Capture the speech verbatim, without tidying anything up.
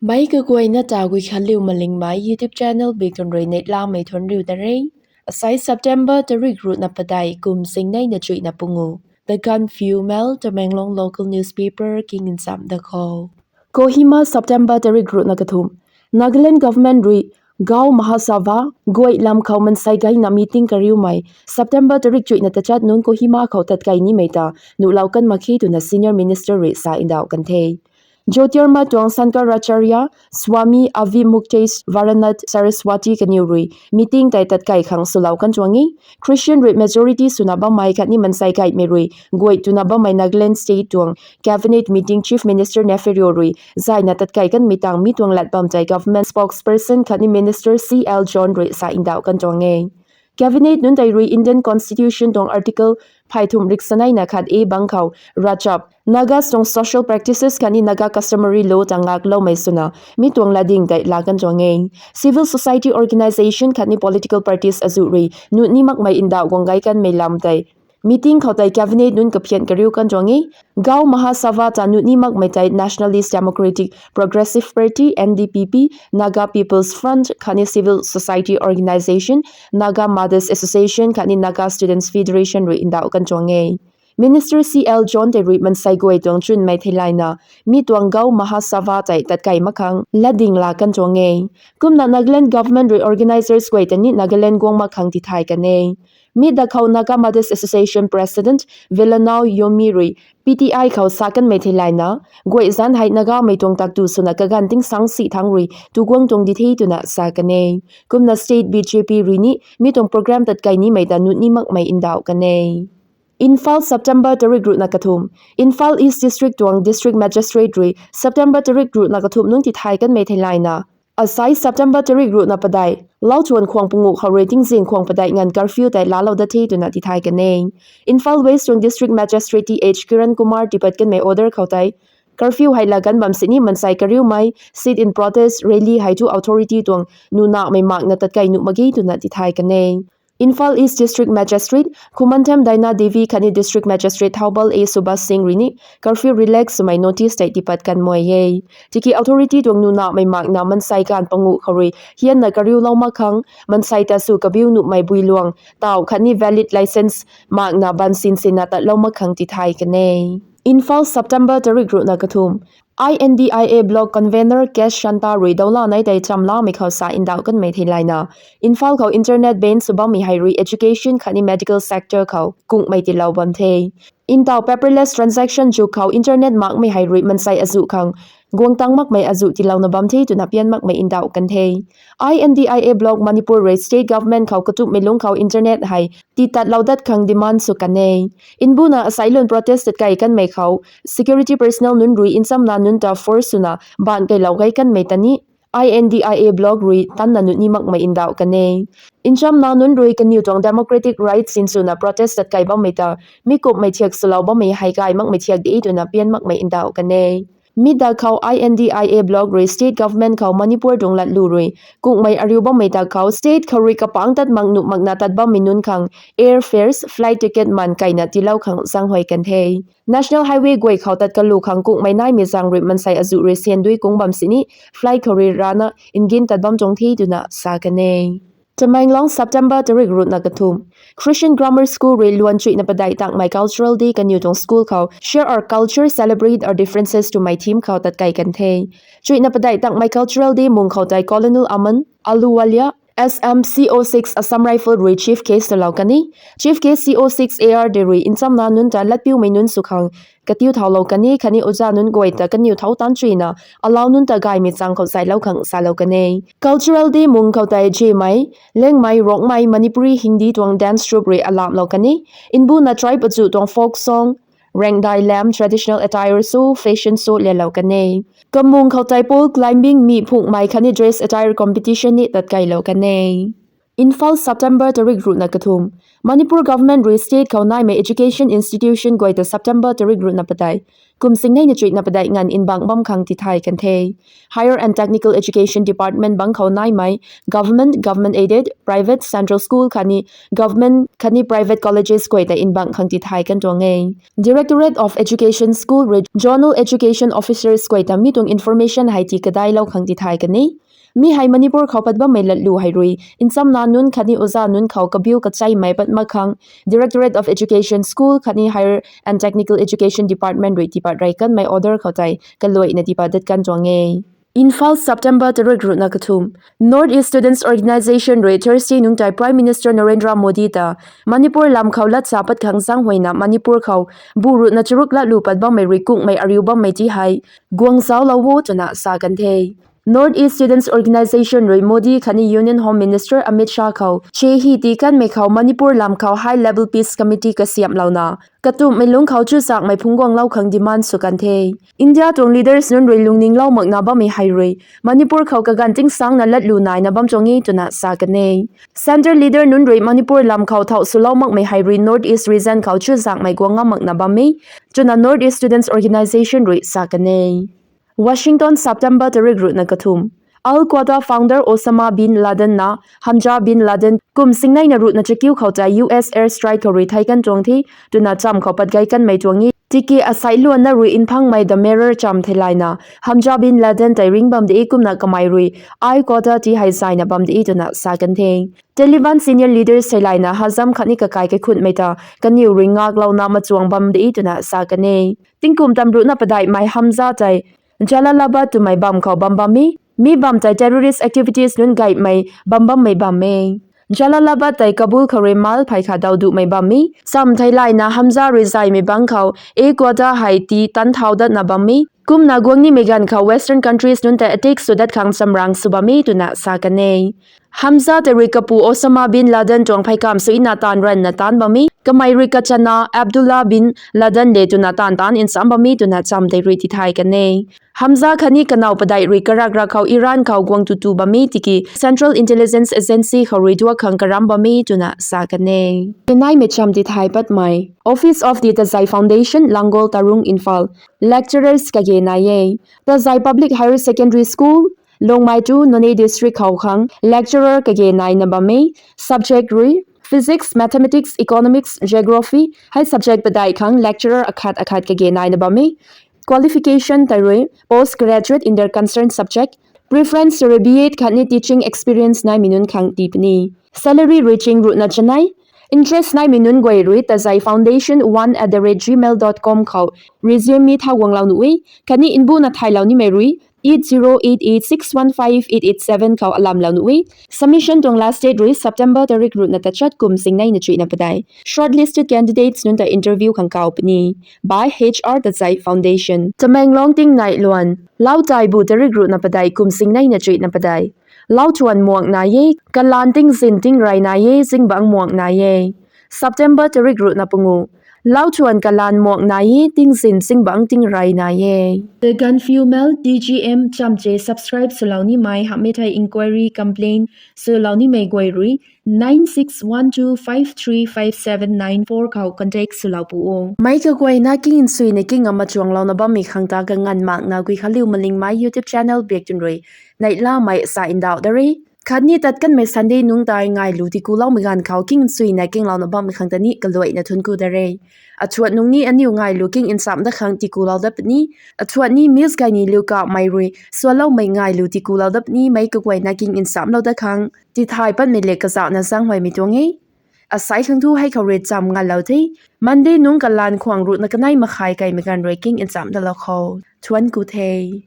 Meic kaguayna ta Guikhanliu Malingmei YouTube channel bikun rui neihlamei thuanc riu da re. Asai September tarik ruhna padeih kum singneina chuihna pungu. The Gaanphiu Mail, Tamenglong local newspaper king nchamh da khou. Kohima, September tarik ruhna kathumh. Nagaland government rui Gau Mahasabha guay lam khou mansei gayna meeting kariumei September tarik chuihna tachat nunc Kohima khou tatkai nimei ta nuhlou kan mak khe twna senior minister rui sa ndauh kan the. Jyotirmay tuang Shankaracharya, Swami Avimuktesvaranath Saraswati kaniw rui meeting tei tatkai khang swlou kan tuang e. Christian rui majority swna bammei khatni mansei gaymei rui guay twna bammei Nagaland state tuang cabinet meeting Chief Minister Neiphiu Rio rui zayna tatkai kanmei tang mi tuang lat bam tei government spokesperson khatni minister C L John rui sa ndauh kan tuang e. Cabinet nunc tei rui Indian Constitution tuang article phay thumh rik saneina khat A bang khou ravchap, Nagas tuang social practices khatni Naga customary law ta ngakloumei swna mi tuang latding tei laa kan tuang e. Civil society organisation khatni political parties azuh rui nuh ni makmei ndauh guang gay kanmei lam tei meeting khou tei cabinet nunc kaphian kariu kan tuang e. Gau Mahasabha ta nuh ni makmei tei Nationalist Democratic Progressive Party, N D P P, Naga People's Front khatni civil society organisation, Naga Mothers Association khatni Naga Students Federation rui ndauh kan tuang e. Minister C L John tei rui mansei guay tuang chwnmei theilayna mi tuang Gau Mahasabha tei tatkai mak khang latding laa kan tuang e. Kumna Nagaland government rui organisers guay ta ni Nagaland guang mak khang tithay kan e. Mi da khou Naga Mothers Association President Vilanao Yomi rui P T I khou sa kanmei theilayna, guay zanc hei Nagamei tuang taktu swna kaganv tingsang si thangc rui tu guang tuang di the twna sa kan e. Kumna state B J P rui ni mi tuang program tatkai nimei ta nuh ni makmei ndauh kan e. Imphal, September tarik ruhna kathumh. Imphal East District tuang District Magistrate rui September tarik ruhna kathumh nunc tithay kanmei theilayna, asai September tarik ruhna padeih, lau thuan khwang pungu khou rui tingzing khwang padeih nganv curfew tei laalou dat the twna tithay kan e. Imphal West tuang District Magistrate T H Kiran Kumar tipat kanmei order khou tei curfew hei laa kan bam sini mansei kariumei sit-in protest rally hei thu authority tuang nuh namei makna tatkai nuh mak ge twna tithay kan e. Imphal East District Magistrate Khumanthem Daina Devi khatni District Magistrate Thoubal A Subhas Singh rui ni curfew relax swmei notice tei tipat kan muai e. Tiki authority tuang nuh namei makna mansei ganv panguh khou rui hianna kariulou mak khang, mansei ta sw kabiu nuhmei bui luang tauh khatni valid licence makna ban sinsina tatlou mak khang tithay kan e. Imphal, September tarik ruhna kathumh. I N D I A block convener K Shanta rui doula nei tei chamlamei khou sa ndauh kanmei theilayna, Imphal khou internet ban sw bammei hei rui education khatni medical sector khou kungmei tiilou bam the. Ntaw paperless transaction zuk khou internet makmei hei rui mansei azuh khang guang tang makmei azuh tiilouna bam the twna pian makmei ndauh kan the. I N D I A block Manipur rui state government khou katupmei lungc khou internet hei titatlou dat khang demand sw kan e. Mbuna asai lun protest tatkai kanmei khou security personnel nunc rui nchamna nunc ta force swna baanc keylou gay kanmei ta ni I N D I A block rui tanna nuh ni makmei ndauh kan e. Nchamna nunc rui kaniw tuang democratic rights sinswna protest tatkai bammei ta mi kumhmei thiak swlou bammei hei gay makmei thiak de twna pian makmei ndauh kan e. Mi da khou I N D I A block rui state government khou Manipur tuang latlu rui kungmei ariu bammei ta khou state khou rui kapangc tat mak nuh makna tat bammei nunc khang air fares, flight ticket man keina tiilou khang zaenghuay kan the. National Highway guay khou tat kalu khang kungmei naimei zaeng rui mansei azuh rui siandui kung bam sini flight khou rui rana ngin tat bam tuang the twna sa kan e. Tamenglong, September tarik ruhna kathumh. Christian Grammar School rui luan chuihna padeih tangmei Cultural Day kaniw tuang school khou Share Our Culture, Celebrate Our Differences twmei theme khou tatkai kan the. Chuihna padeih tangmei Cultural Day mung khou tei Colonel Aman Ahluwalia, S M C O six Assam Rifle rui chief guest swlou kan e. Chief guest C O six A R D rui nchamna nunc ta latpiumei nunc sw khang katiu thaulou kan e khatni oja nunc guay ta kaniw thau tan chuina alau nunc ta gaymei chang khou zaylou khang salou kan e. Cultural Day mung khou tei Zemei, Liangmei, Rongmei, Manipuri, Hindi tuang dance troupe rui alamlou kan e. Mbuna tribe azuh tuang folk song, Rengdai Lam, traditional attire show, fashion show lelou kan e. Kamung khou tei pole climbing, mi phungmei khatni dress attire competition ni tatkailou kan e. Imphal, September tarik ruhna kathumh. Manipur government rui state khou naimei education institution guay ta September tarik ruhna padeih kum singneina chuihna padeih nganv nbang bam khang tithay kan the. Higher and Technical Education Department bang khou naimei government, government aided, private, central school khatni government khatni private colleges guay ta nbang khang tithay kan tuang e. Directorate of Education School rui Zonal Education Officers guay ta mi tuang information hei tii kadailou khang tithay kan e. Mi hei Manipur khou pat bammei latlu hei rui nchamna nunc khatni oja nunc khou kabiu kacheimei pat mak khang Directorate of Education School khatni Higher and Technical Education Department rui tiipat rey kanmei order khou tei kaluaina tiipat dat kan tuang e. Imphal, September tarik ruhna kathumh. North East Students Organisation rui Thursday nungc tei Prime Minister Narendra Modi ta Manipur lam khou latsa pat khang zaenghuayna Manipur khou bu ruhna charuk latlu pat bammei rui kungmei ariu bammei ti hei guang zauclou o twna sa kan the. North East Students Organisation rui Modi khatni Union Home Minister Amit Shah khou che hi tii kanmei khou Manipur lam khou High Level Peace Committee kasiamhlouna katumhmei lungc khou chuzaenghmei phungc guanglou khang demand sw kan the. India tuang leaders nunc rui lungninglou makna bammei hei rui Manipur khou kaganv tingsangna latlu naina bam tuang e twna sa kan e. Centre leader nunc rui Manipur lam khou thau swlou makmei hei rui North East region khou chuzaenghmei guang ngam makna bam e twna North East Students Organisation rui sa kan e. Washington, September tarik ruhna kathumh. Al Qaeda founder Osama bin Laden na Hamza bin Laden kum singneina ruhna chakiu khou tei U S airstrike khou rui thei kan tuang the twna cham khou pat gay kanmei tuang e. Tiki asei luanna rui nphangmei The Mirror cham theilayna Hamza bin Laden tei ring bam de kumna kamei rui Al Qaeda ti hei zayna bam de twna sa kan the. Taliban senior leaders theilayna Hazam khatni kakai kaikhunhmei ta kaniw rui ngaklouna machuang bam de twna sa kan e. Tingkum tamruhna padeihmei Hamza tei Jalalabad twmei bam khou bam bam e. Mi bam tei terrorist activities nunc gaymei bam bammei bam e. Jalalabad tei Kabul khou rui mile phey khat daw duhmei bam e. Cham theilayna Hamza rui zaymei bang khou Al Qaeda hei tii tan thau datna bam e. Kumna guang nimei ganv khou Western countries nunc tei attack sw dat khang chamrang sw bam e twna sa kan e. Hamza tei rui kapu Osama bin Laden tuang pheykamv suina taanv ranvna taanc bam e. Kamei rui kachana Abdullah bin Laden le twna taanv taanc nsam bam e twna cham tei rui tithay kan e. Hamza khatni kanow padeih rui karak rak khou Iran khou guang tutu bam e tiki Central Intelligence Agency khou rui duak khang karam bam e twna sa kan e. Naimei cham tithay patmei Office of the Tazai Foundation, Langol, Tarung, Imphal. Lecturers kage nai e. Tazai Public Higher Secondary School, Longmai tu Noney District khou khang lecturer kage naina bam e. Subject rui Physics, Mathematics, Economics, Geography hei subject padeih khang lecturer akhat akhat kage naina bam e. Qualification tei rui postgraduate in their concerned subject. Preference rui B Ed khatni teaching experience naimei nunc khang tii puni. Salary rui ching ruhna chanei. Interest naimei nunc guay rui Tazai Foundation one at the rate gmail dot com khou resume mi thau guanglou nuh e. Khatni nbuna thaylou nimei rui eight zero eight eight six one five eight eight seven khou alamlou nuh e. Submission tuang last date rui September tarik ruhna tachat kum singneina chuihna padeih. Shortlisted candidates nunc ta interview khang kau puni by H R Tazai Foundation. Tamenglong tingnai luan. Lau taibu tarik ruhna padeih kum singneina chuihna padeih. Lau thuan muang nai e, kalan tingzin tingrey nai e, zingbangc muang nai e. September tarik ruhna pungu. Lau thuan kalan muang nai e, tingzin zingbangc tingrey nai e. The Gaanphiu Mail, T G M, chamche subscribe swlou nimei hamhmei thei inquiry, complaint swlou nimei guay rui nine six one two five three five seven nine four khou contact swlou pu o. Meic kaguayna king nsuina king ama chuanglouna bammei khang ta kanganv makna Guikhanliu Malingmei YouTube channel biak tun rui neihlamei sa ndauh da re. Khatni tat kanmei Sunday nungc tei ngailu tikuloumei ganv khou king nsuina kinglouna bammei khang ta ni kaluaina thuanc ku da re. Athuat nungc ni aniu ngailu king nchamc dat khang tikulou dat puni. Athuat ni Miss Gaini Liu Kamei rui sualoumei ngailu tikulou dat puni, meic kaguayna king nchamclou dat khang tithay patmei le kazauhna zaenghuaymei tuang e. Asei khang thu hei khou rui cham ngalou the. Monday nungc kalan khwang ruhna kanei makhai kaimei ganv rui king nchamc dalou khou thuanc ku the.